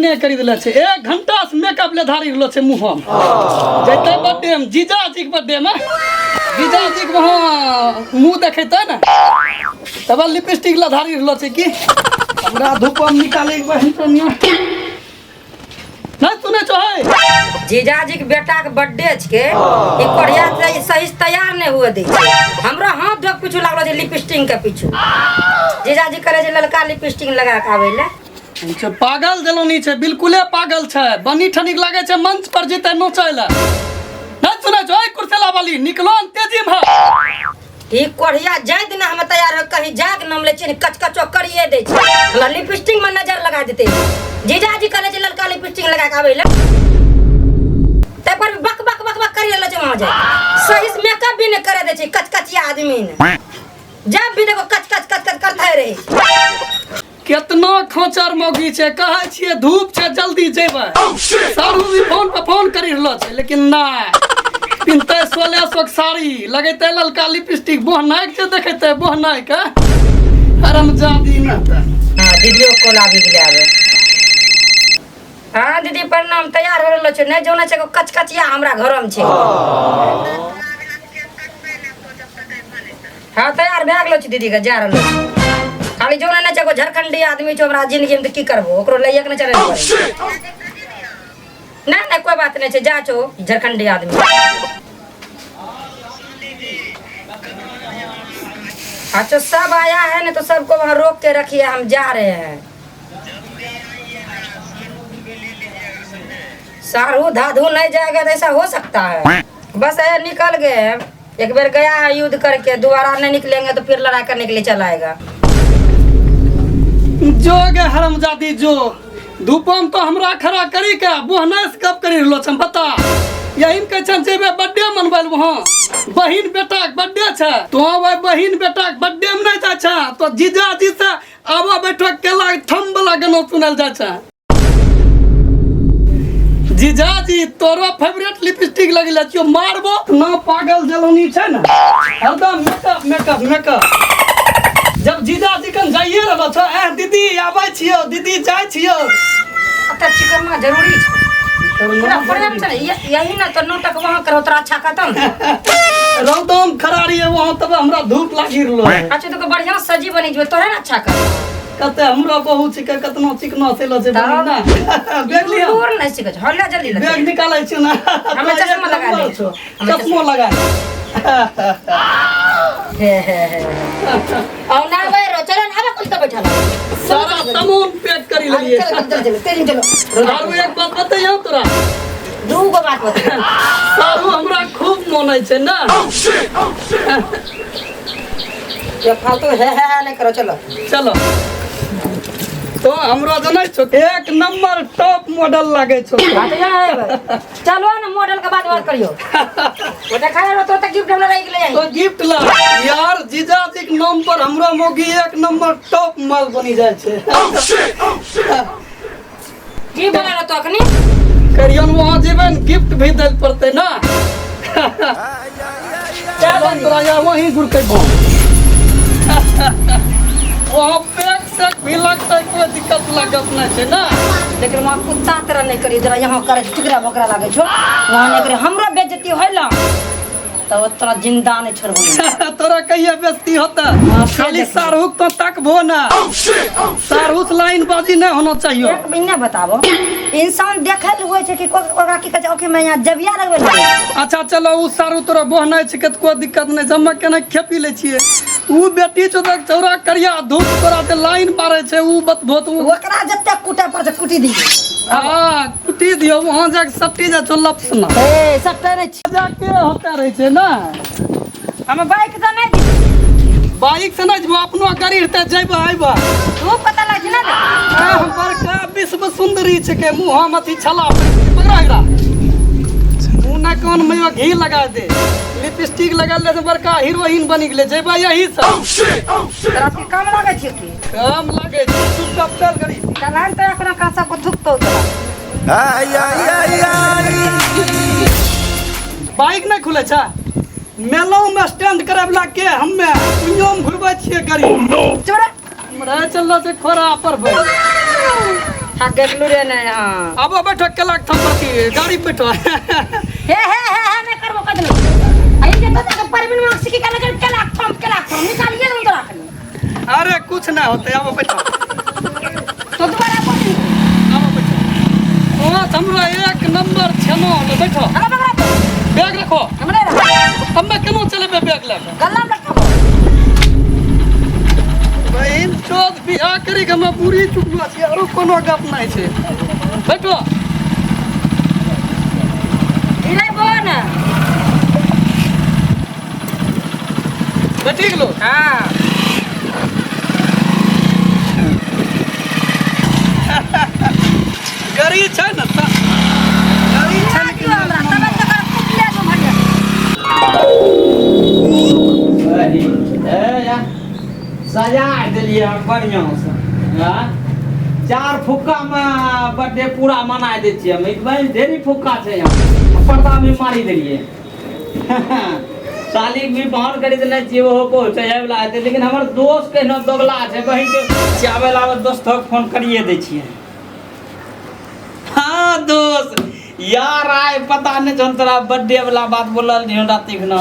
ने करी देले छै। एक घंटा से मेकअप ले धारी रहलो छै मुँह में। जैते बर्थडे में, जीजाजी के बर्थडे में, जीजाजी के वहाँ मुँह देखेते ने, तब लिपस्टिक लधारी रहलो छै की हमरा धूप में निकाले के बहन तनिया नहीं सुने छो है। जीजाजी के बेटा के बर्थडे छके, ई कोढ़िया से सही से तैयार नहीं हुए दै छै। हमरा हाथ धोके पीछू लागलो छै लिपस्टिक के पीछू। जीजाजी करे छै ललका लिपस्टिक लगा के आबै ले। छै पागल जलोनी छै, बिल्कुले पागल छै। बनी ठनिक लागे छै मंच पर जेतै नोचै ले। नहीं सुने छो है कुर्सेला वाली, निकलो न तेजी में। ई कोढ़िया जाय दिन हम तैयार हो कहीं जाके नाम लै छियै ने, कचकचो करिए दै छै। हमरा लिपस्टिक में नजर लगा देतै। जीजाजी कहले छै ललका लिपस्टिक लगा के आबै ले, तै पर भी बक बक बक बक करि रहल छै। वहाँ जाय सही से मेकअप भी नहीं करे दै छै कचकचिया आदमी ने। जब भी देखो कच कच कच कच करते रहे। केतना खोचर मौगी छै, कहै छियै धूप छै जल्दी जेबै, सारू भी फोन पर फोन करी रहलो छै, लेकिन नहि पिन्हतै 1600 के साड़ी, लगेतै ललका लिपस्टिक, बोहनाइक छै देखेतै बोहनाइक हरामजादी न तऽ। हाँ, दीदियो कॉल आबि गेलै आबे। हाँ दीदी प्रणाम। तैयार हो रहलो छै? नहीं जानै छै कचकचिया हमरा घरमे छै। हाँ तैयार भए गेलो छै दीदी के, जा रहलो छै। खाली जानै नहि छै एगो झारखंडी आदमी छै हमरा जिंदगी में, तऽ की करबो, ओकरो लैए के नहि चलै पड़ै। नहीं नहीं कोई बात नहीं छै, जा छो झारखंडी आदमी। अच्छा सब आया है ना, तो सबको वहाँ रोक के रखिए, हम जा रहे हैं। सारू धाधु नहीं जाएगा तो ऐसा हो सकता है? बस है निकल गए हैं। एक बार गया है युद्ध करके, दोबारा नहीं निकलेंगे तो फिर लड़ाई करने के लिए चला आएगा। जो गे हरामजादी जो, धूपम तो हमरा खड़ा करी के बोहना से गप करी रहलो छन। बता, यही में कहै छन जेबै बर्थडे मनबै लए, वहाँ बहिन बेटा के बर्थडे छै, तो वही बहिन बेटा के बर्थडे में नहीं जाइ छै तो जीजाजी से आबा बैठो केला के थम वाला गाना सुनल जाइ छै। जीजाजी तोरो फेवरेट लिपस्टिक लगेले छियो, मारबो ना। पागल जलौनी छै ने, हरदम मेकअप मेकअप मेकअप। जब जीजाजी कन जाइए रहलो छो, ए दीदी आबै छियो, दीदी जाइ छियो। अतः चिकरना जरूरी छै। पूरा प्रेम से यही ना तो नाटक वहाँ करो तोरा अच्छा खत्म। रौदम खड़ा रहिए वहाँ, तब हमरा धूप लागि रहलो है। अच्छा तो बढ़िया सजी बनी जेबे तोरे ना अच्छा कर। कते हमरा बहु छिके, कतना चिकना से लजे बनी ना। बैग लिया। दूर नहीं सिखै छै, हल्ला जल्दी लगे। बैग निकालै छियो ना। हमे चश्मा लगा ले। हमे चश्मा लगा ले। हे हे हे औ ना बैरो, चलो ना, आबे कुल तो बैठल। सारा सामान पैक करी लेलिए। चलो चलो चलो तेजी चलो। आरू एक बात बतैयौ तोरा? दू गो बात बतैयौ। सारू हमरा खूब मोनै छै ना। ये फालतू हे हे हे नहीं करो, चलो। चलो तो हमरो जनै छौ एक नंबर टॉप मॉडल लागै छौ। हाँ तो यहाँ है। चलो ना, मॉडल के बाद बात करियो। वो देखा रहो तो गिफ्ट हमरा रह गेलै। तो गिफ्ट ला यार, जीजाजी के नाम पर हमरो मोगी एक नंबर टॉप माल बनी जाइ छै। की बोला रहो तो अखनी? करियन वहाँ जेबै ने, गिफ्ट भी दै पड़तै ना। चल तोरा यहाँ वहीं गुड़केबो, वहाँ पैक सैक भी लगतै, कोई दिक्कत लागत नहीं छै ना। लेकिन वहाँ कुत्ता तरह नहीं करी, जरा यहाँ करे चिकरा बकरा लागे छो, वहाँ नहीं करे। हमरो बेइज्जती होइला तब तोरा जिंदा नहीं छोड़बो। तोरा कहिया बेइज्जती होता? हाँ, से खाली देखिए। सारूख तो तकबो ना, सारूख लाइन बाजी नहीं होना चाहिए। एक महीना बताबो, इंसान देखल होइ छै कि ओकरा की कहै छै, ओके में यहाँ जबिया लगबै लगे। अच्छा चलो, उ सारू तोरा बोहनाइ छै, कतको दिक्कत नहीं, जमा केना खेपी लै छियै। उ बेटी छौ तऽ चौरा करिया धूप तोरा जे लाइन मारै छै, उ बतबो तऽ उ ओकरा जते कुटे पर छै कुटी दियौ। हाँ कुटी दियौ, वहाँ जाके सट्टी जाइ छौ लपसना। ए सट्टे नहि छी। जाके होता रहै छै ना। हम बाइक से नहि जेबै। बाइक से नहि जेबो, अपनो गाड़ी रहतै, जेबो आइबो। तू पता लागि ने। आह, बड़का विश्व सुंदरी छै के मुँह में अथी छला पकड़ा एकरा, मुँह ना कान में घी लगा दे, लिपस्टिक लगा ले, बड़का हीरोइन बनी गेलै। जेबा यही सब। तोरा के कम लागै छै की? कम लागै छै? चुपचाप चल गरी। चलान तो अपना कांसा को थुकतो तोरा। बाइक नहि खुलै छै? मेलो में स्टैंड करे वाला के हम्मे कुइयो में घुरबै छियै गाड़ी। चोरा हमरा चललो छै खोरा पर बैठ। हाँ गेलू रे नहीं हाँ आबो बैठो केला के थम पर गाड़ी पे बैठो। हे हे हे हे नहीं करबो कदलो आई जे तो के परवीन मासी के कहले के केला थम केला थम निकालिए हम तोरा खाली। अरे कुछ ना होते, आबो बैठो। तो दोबारा बोल। आबो बैठो। वहाँ हमरा एक नंबर छेनो ले बैठो। हमरा पकड़ा दो। बैग रखो। हमरे रखो। हम्मे केनो चलेबे बैग लेके? गल्ला में रखो। बहिन चोद बियाह करी के हमे बुरी चुकलो छी, आरो कोनो गप नहीं छै। बैठो। इरे बोल। बैठी गेलो? हाँ। गाड़ी छै ने त गाड़ी छै ने कि हमरा तबे तक कुटले जो भरिया। ए या सजा देलियै हम बढ़िआँ से। हाँ? 4 फुक्का में बर्थडे पूरा मना दै छियै हम। ई बहिन ढेरी फुक्का छै यहाँ, पर्दा भी मारि देलियै। साली भी बहन करी देने छियै, ओहो पहुँचै वला हेतै, लेकिन हमर दोस्त कहिनो दोगला छै, बहिन के चावे लावे दोस्तक फोन करिए दै छियै। हाँ दोस्त यार आइ पता नहीं छौ तोरा बर्थडे वाला बात बोलल रहियो राति खना,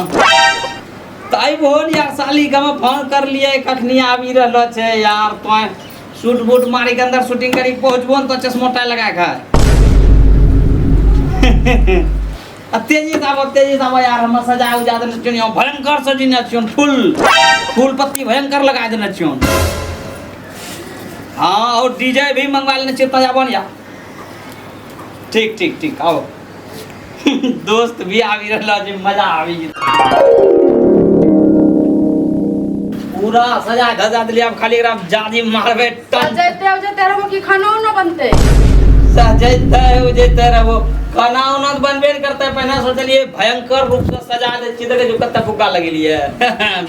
तऽ अयबहो ने यार। साली के हम फोन करलियै कखनी आबि रहलो छै यार, तोय सूट बूट मारी के अंदर शूटिंग करी पहुँचबो ने तो चश्मा टाई लगा के। आ तेजी से आबो, तेजी से आबो यार, हम सजा उजा देने छियौ, यहाँ भयंकर सजीने छियौ, फूल फूल पत्ती भयंकर लगा देने छियौ। हाँ और डीजे भी मंगवा लेने छियौ, तो आबो ने यार। ठीक ठीक ठीक आओ। दोस्त भी आबि रहलो छै, मजा आबि गेल। पूरा सजा धजा देलियै, आब खाली एकरा जाजी मारबै टन। सजैते उजैते रहबो कि खाना उना बनतै? सजैते उजैते रहबो, खाना उना तऽ बनबे ने करतै। पहिने सोचलियै भयंकर रूप से सजा दै छियै, देखै छियौ कते फुक्का लगेलियै।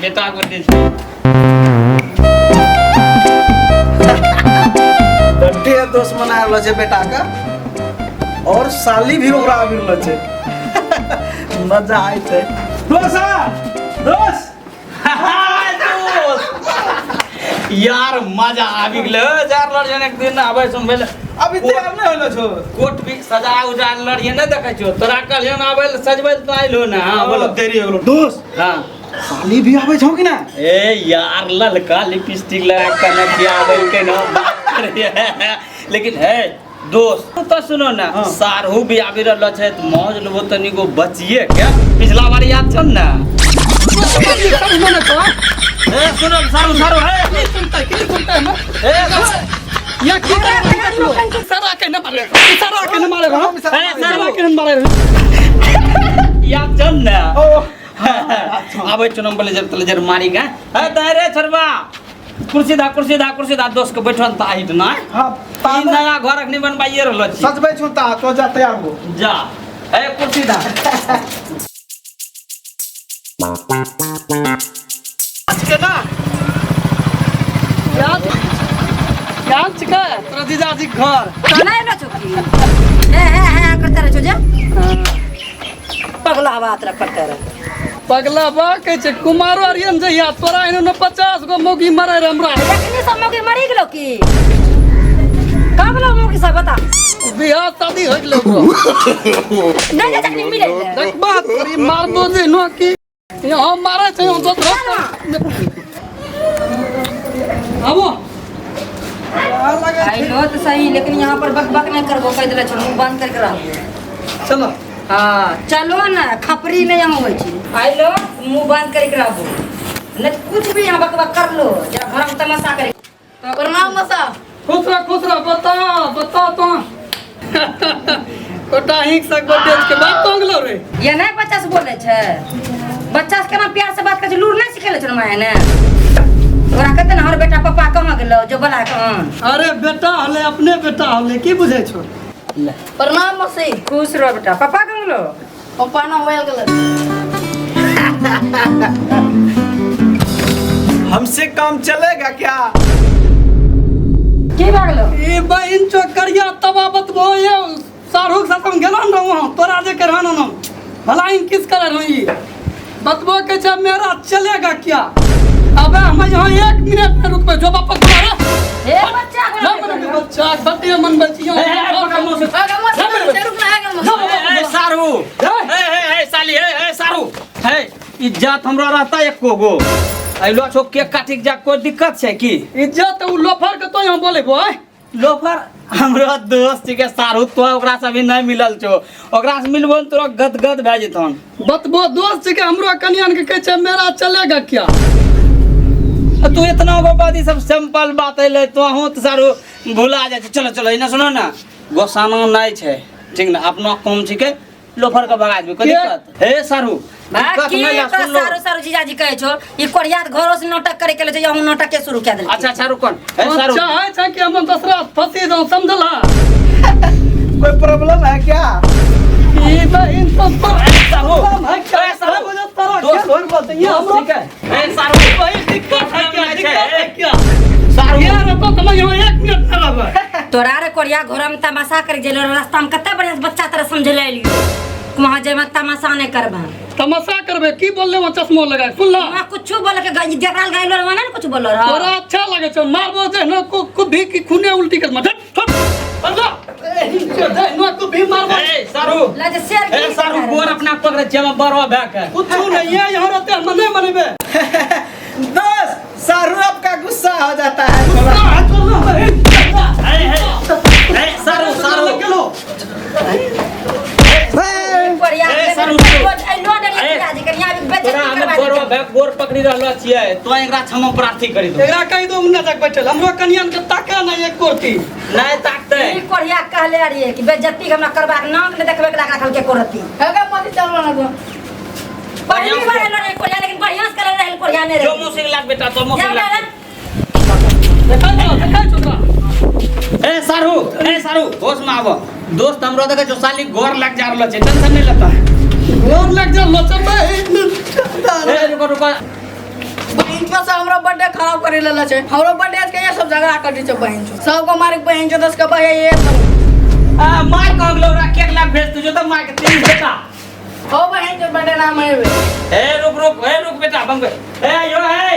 बेटा के बर्थडे छै। बर्थडे दोस्त मना रहलो छै बेटा के, और साली भी ओकरा आबि रहलो छै। मजा आय छै। दोस्त दोस्त दोस्त यार मजा आबि गेलै। यार लड़ियन एक दिन आबै सुनबै लए। अभी तैयार नहि होलो छौ? कोट भी सजा उजा लड़ियन नहि देखै छियौ तोरा, कहलियन आबै लए सजबै लए, तो आइलो ने। हाँ बोलो। देरी हो गेलो दोस्त। हाँ साली भी आबै छौ कि ना? ए यार ललका लिपस्टिक लगा के ना आबै के ना। लेकिन है दोस्त तो सुनो ना, हाँ। सारहू भी आबि रहलो छै तऽ मौज लेबो तनिको बचिए के। पिछला बार याद छौ ने? ए सुनो सारू सारू हे की सुनतै, की सुनतै हम? ए या की करबै? सारा के न मारे, सारा के न मारे, सारा के न मारे। याद छौ ने? ओ आबै छौ नंबर लेजर तलेजर मारी के। हे दाय रे छोरबा, कुर्सी दा कुर्सी दा कुर्सी दा, दोस्त के बैठन त आहिट ना। हां ई नया घर अखनी बनबाइए रहलो छी। सजबै छौ ता तो जा तैयार हो जा। ए कुर्सी दा। के ना याद याद छिकै तोरा जीजाजी के घर? तो नहीं ना चुकी। हे हे हे करते रहे छो जे पगला बात रह करते रहे। पगला बा कहै छै कुमारो अरियन जहिया तोरा एहनो ने 50 गो मौगी मरै रहे हमरा। जखनी सब मौगी मरि गेलो की कहाँ गेलो मौगी सब बता? बियाह शादी हो गेलो ओकरो। नहीं नहीं जखनी मिले ले। देखबा तोरी मारबो जे नो की यहाँ मारै छै हम दोसरो। आबो आइलो तो सही, लेकिन यहाँ पर बक बक नहीं करबो, कह देले छोड़ मुंह बंद करके रहो। चलो। हाँ चलो ना, खपरी नहीं यहाँ होइ छी। आइलो मुंह बंद करके रहो, नहीं तो कुछ भी यहाँ बक बक कर लो, जरा घर में तमाशा करे। प्रणाम मसा। खुश रह खुश रह। बता बता तो कोटा हिंग सक बर्थडे के बात तो गेलो रे। ये नहीं बच्चा से बोले छे, बच्चा से केना प्यार से बात करे छे, लूर नहीं सिखेले छे माय ने। ओकरा कहते ना हर बेटा पापा कहाँ गेलो जो बोला कहाँ। अरे बेटा हले अपने बेटा हले की बुझे छो? प्रणाम मौसी। खुश रहो बेटा। पापा कहाँ गेलो? पापा ना होयल गेलो। हमसे काम चलेगा क्या? की भए गेलो? ई बहिन चो करिया तबा बतबो ये सारू के साथ हम गेलो न वहाँ तोरा जे करहन न भला इन किस करे रही बतबो के छै मेरा चलेगा क्या? अबे हम यहाँ 1 मिनट में रुकबे जो वापस बुला रे। ए बच्चा ना बने बच्चा। बेटा बर्थडे मनबै छी। ए, ए, पकड़ मौसी। अगर मौसी रुक ना, अगर मौसी। ए, सारू, ए ए ए साली, ए ए सारू, हे इज्जत हमरा रहता एको गो अइलो छो केक काटी के जा, कोई दिक्कत छै की? इज्जत उ लोफर के तो यहाँ बोलेबो आय। लोफर हमरो दोस्त के सारू, तो ओकरा से अभी नहीं मिलल छो, ओकरा से मिलबो न तोरा गद गद भए जेतन। बतबो दोस्त के हमरो कनियान के कहै छै मेरा चलेगा क्या? आ तू इतना गो बात, ई सब सिंपल बात अइले, तो अहूँ तो सारू भुला जाइ छै। चलो चलो, इने सुनो ना, गोसाना नहीं छै, ठीक ना? अपनो काम छिके, लोफर के भगा देबे, कोई दिक्कत? हे सारू, दिक्कत की नहीं ला, तोरा सुन लो। सारू सारू जीजाजी कहै छो, ई कोढ़िया के घरो से नाटक करे के ले छै, अहूँ नाटक के शुरू कए देलकै। अच्छा अच्छा, रुकन, हे सारू, चाहै छै कि हम दसरा फंसी जाऊं, समझला? कोई प्रॉब्लम है क्या? ई बहिन तो पर सारू, प्रॉब्लम है क्या? ए, सारू, मुझे तारा दोस्त, खेल होई बोलते ये हमरो ठीक है, ए सारू, वही दिक्कत है क्या? दिक्कत है क्या सारू? यार तो तुम यहाँ एक मिनट ना रहबे। तोरा रे कोढ़िया घर में तमाशा करे गेलो, रास्ता में कते बढ़िया से बच्चा तरह समझे एलियो, वहाँ जेबे तमाशा नहीं करबा। तमाशा करबे की बोलले वहाँ चश्मो लगा सुन ला। वहाँ कुछो बोल के गई जकरा गइलो वहाँ ना कुछ बोल रहा। तोरा अच्छा लगे छौ मारबो जे न को को भी की खूने उल्टी कर मत ठट परदा न को भी मारबो। ए सारू, ला जे शेर ए सारू, गोर अपना पकड़े छै हम बड़वा भए के। कुछ नहीं है यहाँ रहते हम नहीं मनेबे। दोस्त सारू आपका गुस्सा हो जाता है थोड़ा। ए ए ए सारू, सारू, गेलो। कोढ़िया ए, सारू, एलो डरिया ए, जीजाजी के यहाँ भी बेइज्जती तोरा हम करबा बड़वा देलकै। भए के गोर पकड़ी रहलो छियै, तो एकरा क्षमा प्रार्थी करी दो। एकरा कहि दो उन्ना तक बैठल हमरो कनियन के ताका नहीं एक कोरती। नहीं ताकतै। ई कोढ़िया कहले रहिए कि बेइज्जती के हमरा करबाक नाक ने देखबे के लागल के कोरती। अगर मौसी चलो ना तो। पहली बार एलो रे कोढ़िया, लेकिन बढ़िया से करल रहल कोढ़िया ने रे। जो मुँह से लाग बेटा, तो मुँह से जाओ लाग। ना। देखै छौ, देखै छौ तोरा। ए सारू, ए सारू, होश में आबो। दोस्त हमरो देखै छौ साली गोर लग जा रहलो छै, टेंशन नहीं लेता। गोर लग जा रहलो छै बहिन। ए रुको रुको। बहिन चो सब हमरा बर्थडे खराब करे लेला छै, हमरो बर्थडे आज के ये सब झगड़ा कर दी छै बहिन चो, सबको मारे बहिन चो दस के बहे ये सब। आ मार कह गेलो रा केक लाग भेज तू जो त मार के तीन बेटा। हो बहिन चो बर्थडे ना मनेबे। ए रुक रुक, ए रुक बेटा बंग। ए यो हे,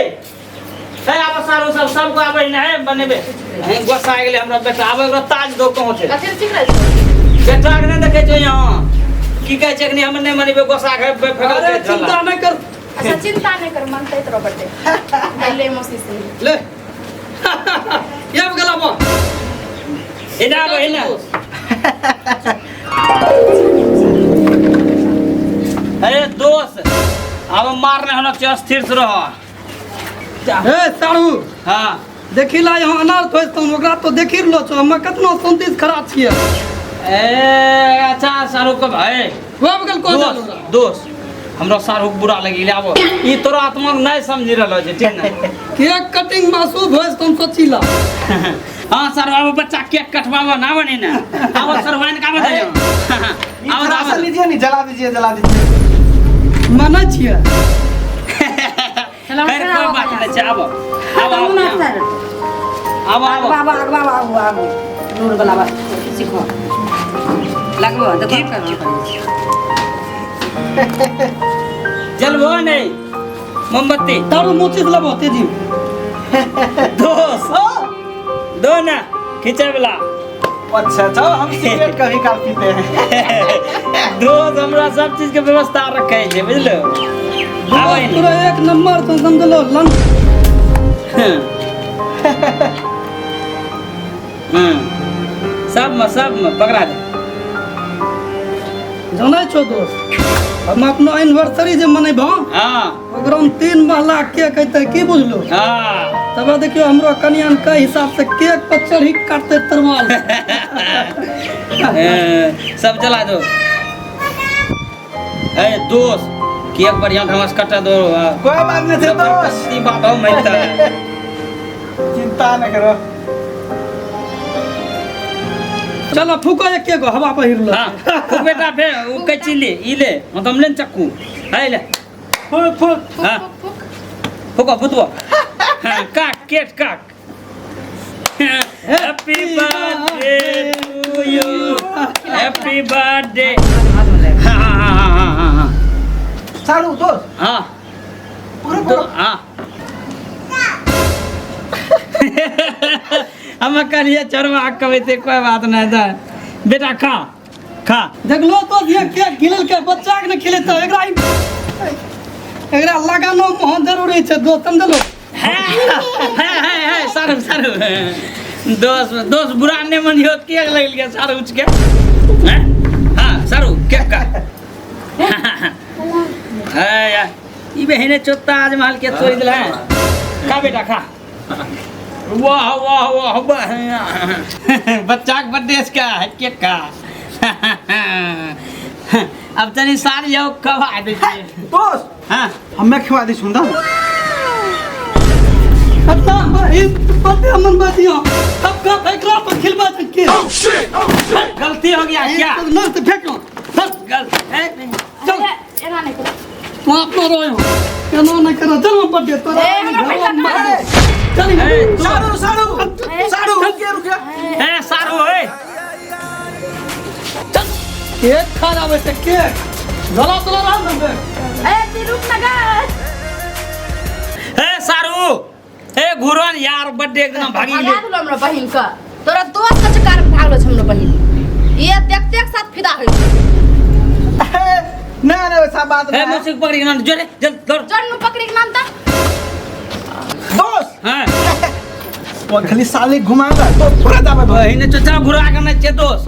ए आब सारू सब सबको आबै ने हे बनेबे। हे गुस्सा आ गेलै हमरा बेटा, आब एकरा ताज दो कहूं छै। कथि ठीक रहै छै? बेटा के नहि देखै छौ यहाँ की कहै छै कि हम नहि मनेबे, गुस्सा के फेकल अरे छै। चिंता नहीं कर। अच्छा चिंता नहीं कर, मनते तोरा बर्थडे पहले मौसी से ले ये गेला बा। एना आबो, एना। अरे दोस्त अब मारने होना चाहिए, स्थिर से रहो। ए सारू, हाँ देखिला यहाँ अनार थोइस तो ओकरा तो देखि रहलो छौ, हम कतनो शांति से खड़ा छियै। ए अच्छा सारू के भाई हो गेल को दोस्त, दोस्त हमरा सारू के बुरा लगी गेलै, आबो ई तोरा आत्मा के नहीं समझि रहलो छै, ठीक ना? केक कटिंग मासूम होइस तुम सोचिला। हाँ सर, आबो बच्चा केक कटवाबो ना बनी ना, आबो सर वाइन का बताइयो। आबो थोड़ा सा आबो लीजिए नहीं, जला दीजिए, जला दीजिए। मानै छियै। खैर कोई बात नहीं छै, आबो आबो आबो आबो आबो बाबा आगवा आगू आगू नूर वाला बात सीखो लगबो देखो। जलबो नहीं मोमबत्ती तारू मोची लेबो तेजी। दोस्त दो ना खींचे वाला। अच्छा अच्छा, हम सिगरेट कभी काल पीते हैं। दोस्त हमरा सब चीज के व्यवस्था रखे छै, बुझलो? आबै ने। पूरा एक नंबर तो समझलो लन। सब में, सब में पकड़ा दे। जानै छौ दोस्त, हम अपनो एनिवर्सरी जे मनेबो, हाँ, ओकरा में 3 महला केक अइतै, की बुझलो? हाँ। तब देखियो हमरो कनियान के हिसाब से केक पर चढ़ी काटते तरवाल। सब जला दो। ए दोस्त केक बढ़िया ढंग से कटा दो। कोई बात नहीं है दोस्त, ई बात हम नहीं त। चिंता न करो। चलो फूको एक एक हवा पहिर लो। हां फूक बेटा, फे उ कैची ले, ई ले, हम तो लेन चक्कू। है ले। फूक फूक। हां फूको फूको। हां काट केक काट। Happy birthday to you, happy birthday. हां हां हां हां हां हां सारू दोस्त। हां पूरा पूरा। हां हम कहलिए चरवा कबैते कोई बात नहीं था बेटा खा खा। देखलो तो ये केक खिलल के बच्चा के ने खिलेतो एकरा एकरा लगानो बहुत जरूरी छै दोस्त समझलो। है है है है सारू सारू दोस्त दोस्त बुरा नहीं मनियो केक लग गया सारू उच के हैं। हां सारू केक का है यार ई बहने चोत्ता आज माल के तोड़ दिला है। खा बेटा खा। वाह वाह वाह वाह बच्चा के बर्थडे क्या है केक का। अब तनी सारी आओ खवा दे दोस्त हां हमें खिवा दी सुनदा अत्ता इस बर्थडे मनवा दियो तब का फेंकला पर खिलवा दे के गलती हो गया क्या न तो फेंको बस गलती चल एना नहीं करो तू अपनो रोयो एना नहीं करो चल बर्थडे तोरा ए, हमरा पैसा मार दे। चल सारू सारू सारू रुकिए रुकिए ए सारू ए चल केक खा आवे से केक गला तोला रहा न बे। ए ती रुक ना गा। ए सारू ए घुरन यार बर्थडे एकदम भागी भगा गेलै। देलो हमरा बहिन का तोरा दोस्त के चक्कर में भागलो छ हमरा बहिन ये देखते के साथ फिदा होई ना ना वैसा बात ए नहीं मौसी के पकड़ी के नाम जोरे जल्द दौड़ जन नु पकड़ी के नाम ता दोस्त हां वो खाली साले घुमाएगा तो पूरा दाबे बहिन चचा घुरा के नै छै दोस्त।